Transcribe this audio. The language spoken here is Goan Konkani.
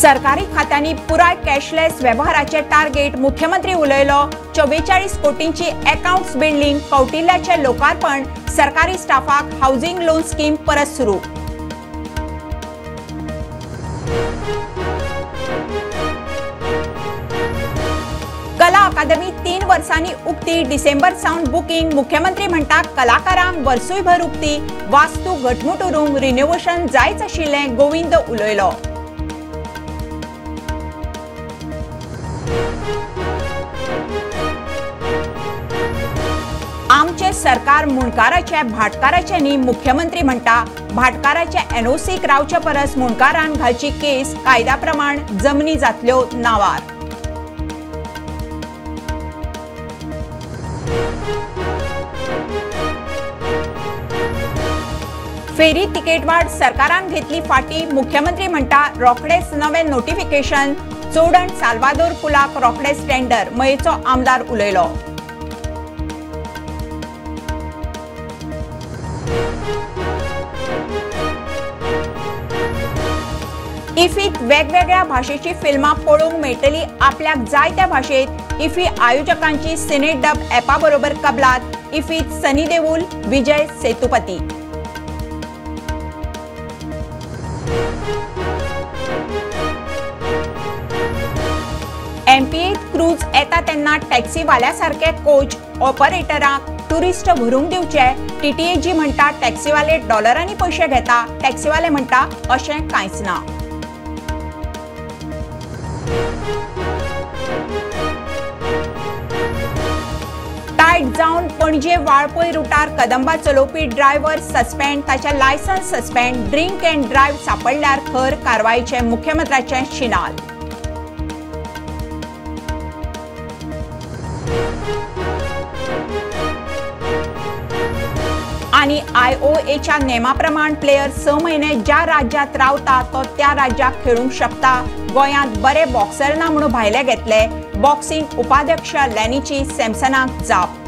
सरकारी खात्यांनी पुराय कॅशलेस वेव्हाराचे टार्गेट मुख्यमंत्री उलयलो। 44 कोटींची अकाउंट्स बिल्डिंग कौटिल्याचे लोकार्पण। सरकारी स्टाफाक हाऊसिंग लोन स्कीम परत सुरू। कला अकादमी 3 वर्षांनी उक्ती, डिसेंबर सावन बुकिंग। मुख्यमंत्री म्हणटा कलाकारांक वर्सूयभर उक्ती। वास्तू घटमूट उरूंक रिनोव्हेशन जायच आशिल्लें, गोविंद उलयलो। आमचे सरकार मुंडकाराचे भाटकाराचे न्ही, मुख्यमंत्री म्हणटा भाटकाराचे एनओसीक रावचे परस मुंडकारान घालची केस, कायद्या प्रमाण जमनी जातल्यो नावार। फेरी तिकेट वाड सरकारान घेतली फाटी, मुख्यमंत्री म्हणटा रोखडेच नवे नोटिफिकेशन। चोडण साल्वादोर पुलाक रोखडेच टेंडर, मयेचो आमदार उलयलो। इफीत वेगवेगळ्या भाषेची फिल्मां पळोवंक मेळटली आपल्याक जाय त्या भाशेत। इफी आयोजकांची सिनेडब ॲपा बरोबर कबलात। इफीत सनी देओल, विजय सेतुपती। एमपीएत क्रूज येता तेन्ना टॅक्सीवाल्या सारके कोच ऑपरेटरांक टुरिस्ट व्हरूंक दिवचे। टीटीएजी म्हणटा टॅक्सीवाले डॉलरांनी पयशे घेता, टॅक्सीवाले म्हणटा अशें कांयच ना। टायट जावन पणजे वाळपय रुटार कदंबा चलोवपी ड्रायव्हर सस्पेंड, ताचें licence suspend. Drink and drive सापडल्यार खर कारवायेचें मुख्यमंत्र्याचें शिनाल। आनी आयओएच्या नेमाप्रमाण प्लेयर 6 महिने ज्या राज्यात रावता तो त्या राज्याक खेळूंक शकता। गोंयांत बरे बॉक्सर ना म्हणून भायले घेतले। बॉक्सिंग उपाध्यक्ष लॅनीची सॅमसनाक जाप।